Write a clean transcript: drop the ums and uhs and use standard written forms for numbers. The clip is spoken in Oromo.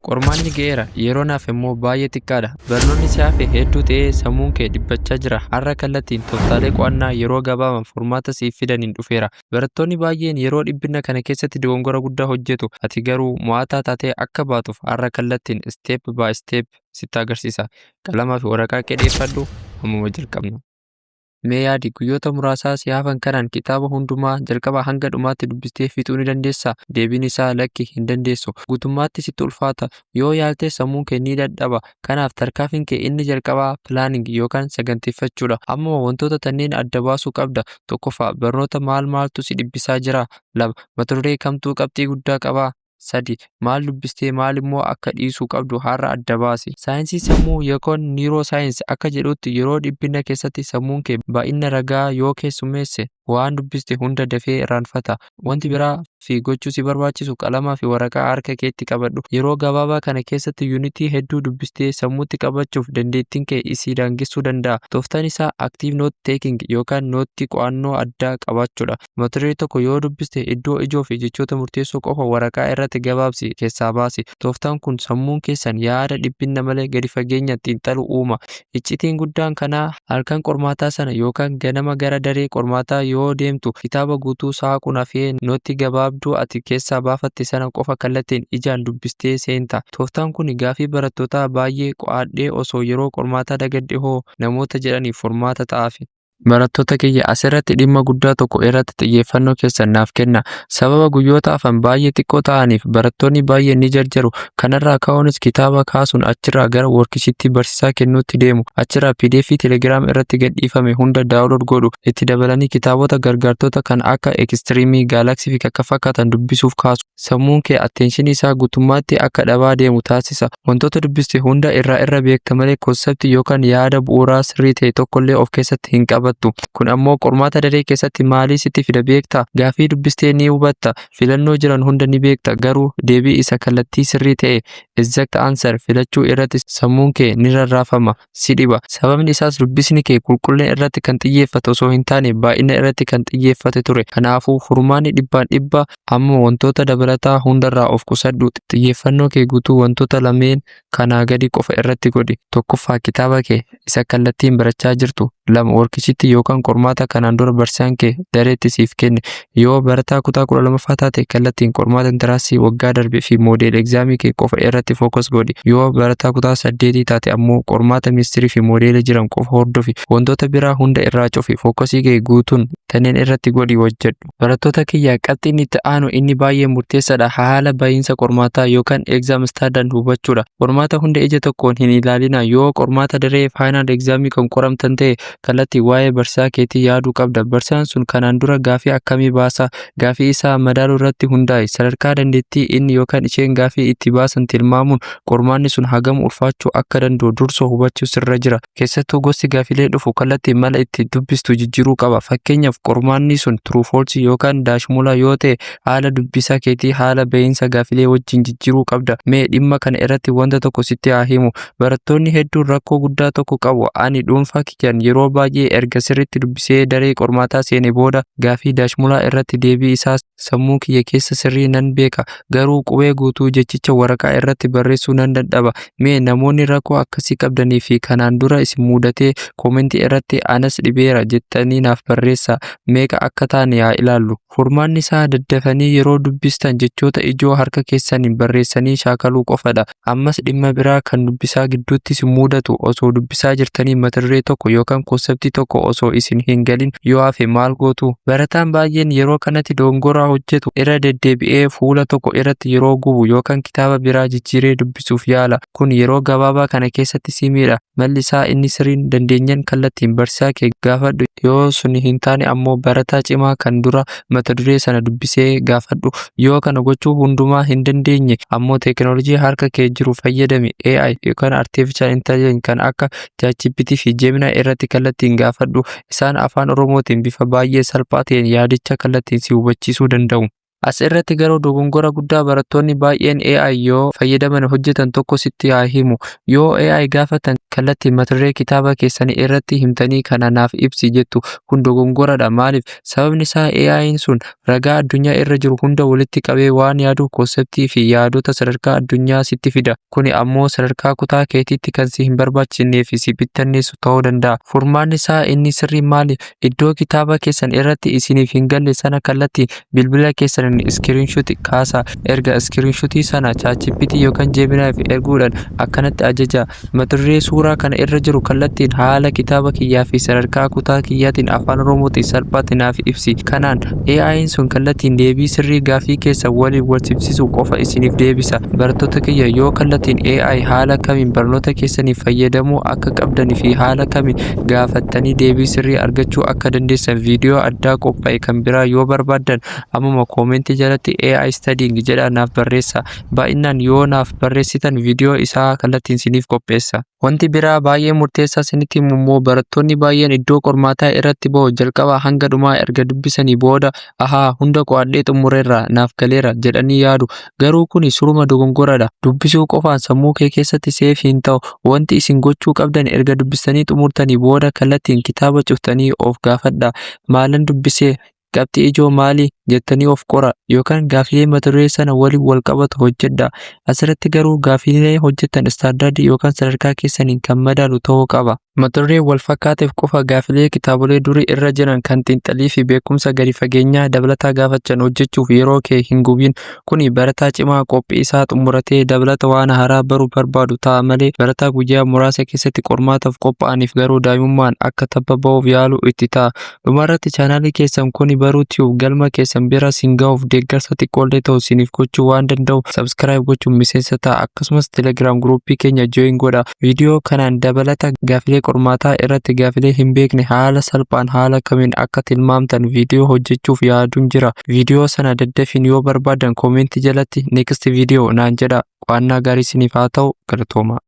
Qormaanni ga'eera. Yeroon hafe immoo baay'ee xiqqaadha. Barnoonni si hafe hedduu ta'ee sammuun kee dhiphachaa jira. Har'a kallattiin tooftaalee qo'annaa yeroo gabaabaan furmaata siif fidaniin dhufeera. Barattoonni baay'een yeroo dhiphina kana keessatti dogongora guddaa hojjetu. Ati garuu mo'ataa taatee akka baatuuf har'a kallattiin step by step sitti agarsiisa. Qalamaa fi waraqaa kee dhiyeeffadhu. Ammuma jalqabna. Mee yaadi, guyyoota muraasaa si hafan kanaan kitaaba hundumaa jalqabaa hanga dhumaatti dubbistee fixuu ni dandeessaa? Deebiin isaa lakki, hin dandeessu. Guutummaatti sitti ulfaata. Yoo yaalte sammuun kee ni dadhaba. Kanaaf tarkaanfiin kee inni jalqabaa planning yookaan saganteeffachuudha. Ammuma wantoota tanneen adda baasuu qabda. Tokkoffaa, barnoota maal maaltu si dhiphisaa jira? Lama, mata duree kamtuu qabxii guddaa qabaa? Sadi, maal dubbistee maal immoo akka dhiisuu qabdu har'a adda baasi. Saayinsii sammuu yookaan neuroscience akka jedhutti, yeroo dhiphina keessatti sammuun kee baay'ina ragaa yoo keessummeesse waan dubbiste hunda dafee irraanfata. Wanti biraa fi gochuu si barbaachisu, qalamaa fi waraqaa harka keetti qabadhu. Yeroo gabaabaa kana keessatti yuunitii hedduu dubbistee sammuutti qabachuuf dandeettiin kee isii daangessuu danda'a. Tooftaan isaa active note taking yookaan noottii qo'annoo addaa qabaachuudha. Mata duree tokko yoo dubbiste iddoo ijoo fi jechoota murteessoo qofa waraqaa irratti gabaabsi keessaa baasi. Tooftaan kun sammuun keessan yaada dhiphina malee gadi fageenyaan xiinxalu uuma. Iccitiin guddaan kanaa, halkan qormaataa sana yookaan ganama gara daree qormaataa yoo deemtu kitaaba guutuu saaquun hafee nootti gabaabduu ati keessaa baafatte sana qofa kallattiin ijaan dubbistee seenta. Tooftaan kun gaafii barattootaa baay'ee "Qo'adhee osoo yeroo qormaataa dagadhe hoo?" namoota jedhaniif furmaata ta'aafi. Barattoota kiyya, asirratti dhimma guddaa tokko irratti xiyyeeffannoo keessan naaf kenna. Sababa guyyoota hafan baay'ee xiqqoo ta'aniif barattoonni baay'een ni jarjaru. Kanarraa ka'uunis kitaaba kaasuun achirraa gara worksheetii barsiisaa kennuutti deemu. Achirraa PDF Telegram irratti gadhiifame hunda download godhu. Itti dabalanii kitaabota gargaartota kan akka Extreme, Galaxy fi kan fakkaatan dubbisuuf kaasu. Sammuun kee attentionii isaa guutummaatti akka dhabaa deemu taasisa. Wantoota dubbiste hunda irraa irra beekta malee conceptii yookaan yaada bu'uuraa sirrii ta'e tokkollee of keessatti hin qabattu. Kun ammoo qormaata daree keessatti maalii sitti fida beektaa? Gaafii dubbistee ni hubatta. Filannoo jiran hunda ni beekta. Garuu deebii isa kallattii sirrii ta'e, exact answer, filachuu irratti sammuun kee ni rarraafama, si dhiba. Sababni isaas dubbisni kee qulqullina irratti kan xiyyeeffate osoo hin taane baay'ina irratti kan xiyyeeffate ture. Kanaafuu furmaanni dhibbaan dhibba amma wantoota dabalataa hundarraa of qusadhu. Xiyyeeffannoo kee guutuu wantoota lameen kanaa gadi qofa irratti godhi. Tokkoffaa, kitaaba kee isa kallattiin barachaa jirtu. Lama, worksheetii yookaan qormaata kanaan dura barsiisaan kee dareetti siif kenne. Yoo barataa kutaa 12ffaa taate, kallattiin qormaata entrance waggaa darbee fi model examii kee qofa irratti focus godhi. Yoo barataa kutaa 8 taate ammoo qormaata ministirii fi moodeela jiran qofa hordofi. Wantoota biraa hunda irraa cufi. Focusii kee guutuun kanneen irratti godhi hojjedhu. Barattoota kiyya, qabxiin itti aanu inni baay'ee murteessaadha. Haala bahiinsa qormaataa yookaan exam standard hubachuudha. Qormaata hunda ija tokkoon hin ilaalina. Yoo qormaata daree final examii kan qoramtan ta'e, kallattii waa'ee barsiisaa keetii yaaduu qabda. Barsiisaan sun kanaan dura gaafii akkamii baasa? Gaafii isaa madaaluu irratti hundaa'e. Sadarkaa dandeettii inni yookaan isheen gaafii itti baasan tilmaamuun qormaanni sun hagam ulfaachuu akka danda'u dursa hubachuu sirra jira. Keessattuu gosti gaafilee dhufu kallattii mala itti dubbistu jijjiiruu qaba. Fakkeenyaaf, qormaanni sun true false yookaan daashmulaa yoo ta'e, haala dubbisaa keetii haala bahiinsa gaafilee wajjin jijjiiruu qabda. Mee dhimma kana irratti wanta tokko sitti haa himu. Barattoonni hedduun rakkoo guddaa tokko qabu. Ani dhuunfaa kiyyaan yeroo baay'ee erga sirriitti dubbisee daree qormaataa seene booda gaafii daashmulaa irratti deebii isaa sammuu kiyya keessa sirrii nan beeka. Garuu qubee guutuu jechicha waraqaa irratti barreessuu nan dadhaba. Mee namoonni rakkoo akkasii qabdanii fi kanaan dura isin mudatee commentii irratti "Anas dhibeera" jettanii naaf barreessaa. Meeqa akka taane haa ilaallu. Furmaanni isaa daddafanii yeroo dubbistan jechoota ijoo harka keessaniin barreessanii shaakaluu qofadha. Ammas dhimma biraa kan dubbisaa gidduutti isin mudatu, osoo dubbisaa jirtanii mata duree tokko yookaan conceptii tokko osoo isin hin galin yoo hafe maal gootu? Barataan baay'een yeroo kanatti dogongora hojjetu irra deddeebi'ee fuula tokko irratti yeroo gubu yookaan kitaaba biraa jijjiiree dubbisuuf yaala. Kun yeroo gabaabaa kana keessatti si miidha. Malli isaa inni sirriin dandeenyaan kallattiin barsiisaa kee gaafadhu. Yoo sun hin taane ammoo barataa cimaa kan dura mata duree sana dubbisee gaafadhu. Yoo kana gochuu hundumaa hin dandeenye ammoo teekinooloojii harka kee jiru fayyadami. AI yookaan Artificial Intelligence kan akka ChatGPT fi Gemini irratti kallattiin gaafadhu. Isaan afaan Oromootiin bifa baay'ee salphaa ta'een yaadicha kallattiin si hubachiisuu danda'u. As irratti garuu dogongora guddaa barattoonni baay'een AI yoo fayyadaman hojjetan tokko sitti haa himu. Yoo AI gaafatan kallattiin mata duree kitaaba keessanii irratti himtanii kana naaf ibsi jettu. Kun dogongoradha. Maaliif? Sababni isaa AI'n sun ragaa addunyaa irra jiru hunda walitti qabee waan yaaduuf conceptii fi yaadota sadarkaa addunyaa sitti fida. Kuni ammoo sadarkaa kutaa keetiitti kan si hin barbaachisnee fi si bittinneessu ta'uu danda'a. Furmaanni isaa inni sirriin maali? Iddoo kitaaba keessan irratti isiniif hin galle sana kallattiin bilbila keessaniin screenshot kaasaa. Erga screenshotii sana ChatGPT yookaan Gemini'f erguudhaan akkanatti ajaja: "Mata duree suuraa kana irra jiru kallattiin haala kitaaba kiyyaa fi sadarkaa kutaa kiyyaatiin Afaan Oromootiin salphaatti naaf ibsi." Kanaan AI'n sun kallattiin deebii sirrii gaaffii keessan waliin wal simsiisu qofa isiniif deebisa. Barattoota kiyya, yoo kallattiin AI haala kamiin barnoota keessaniif fayyadamuu akka qabdanii fi haala kamiin gaafattanii deebii sirrii argachuu akka dandeessan viidiyoo addaa qophaa'e kan biraa yoo barbaaddan, ammuma commentii jalatti "AI studying" jedhaa naaf barreessaa. Baay'inaan yoo naaf barreessitan viidiyoo isaa kallattiin isiniif qopheessa. Wanti biraa baay'ee murteessaa isinitti himu immoo, barattoonni baay'een iddoo qormaataa irratti bahu jalqabaa hanga dhumaa erga dubbisanii booda, "Ahaa, hunda qo'adhee xumureerra, naaf galeera" jedhanii yaadu. Garuu kuni suruma dogongoradha. Dubbisuu qofaan sammuu kee keessatti save hin ta'u. Wanti isin gochuu qabdan, erga dubbistanii xumurtanii booda kallattiin kitaaba cuftanii of gaafadhaa. "Maalan dubbisee? Qabxii ijoo maali?" jettanii of qoraa yookaan gaaffilee mata duree sana waliin wal qabatu hojjedhaa. Asirratti garuu gaaffilee hojjettan standardii yookaan sadarkaa keessaniin kan madaalu ta'uu qaba. Mata duree wal fakkaateef qofa gaaffilee kitaabolee durii irra jiran kan xiinxalii fi beekumsa gadi fageenyaa dabalataa gaafachan hojjechuuf yeroo kee hin gubin. Kuni barataa cimaa qophii isaa xumuratee dabalata waan haaraa baruu barbaadu ta'a malee, barataa guyyaa muraasa keessatti qormaataaf qophaa'aniif garuu daa'imummaan akka tabba ba'uuf yaalu itti ta'a. Dhumarratti, channelii keessan kuni Baruu Tube galma keessan bira siin ga'uuf deeggarsa xiqqoollee ta'u isiniif gochuu waan danda'u, subscribe gochuun miseensa ta'a. Akkasumas Telegram groupii keenya join godha. Viidiyoo kanaan dabalata gaaffilee qormaataa irratti gaaffilee hin beekne haala salphaan haala kamiin akka tilmaamtan viidiyoo hojjechuuf yaaduun jira. Viidiyoo sana daddafiin yoo barbaadan commentii jalatti "next video" naan jedha. Qo'annaa gaarii isiniif haa ta'u. Galatooma.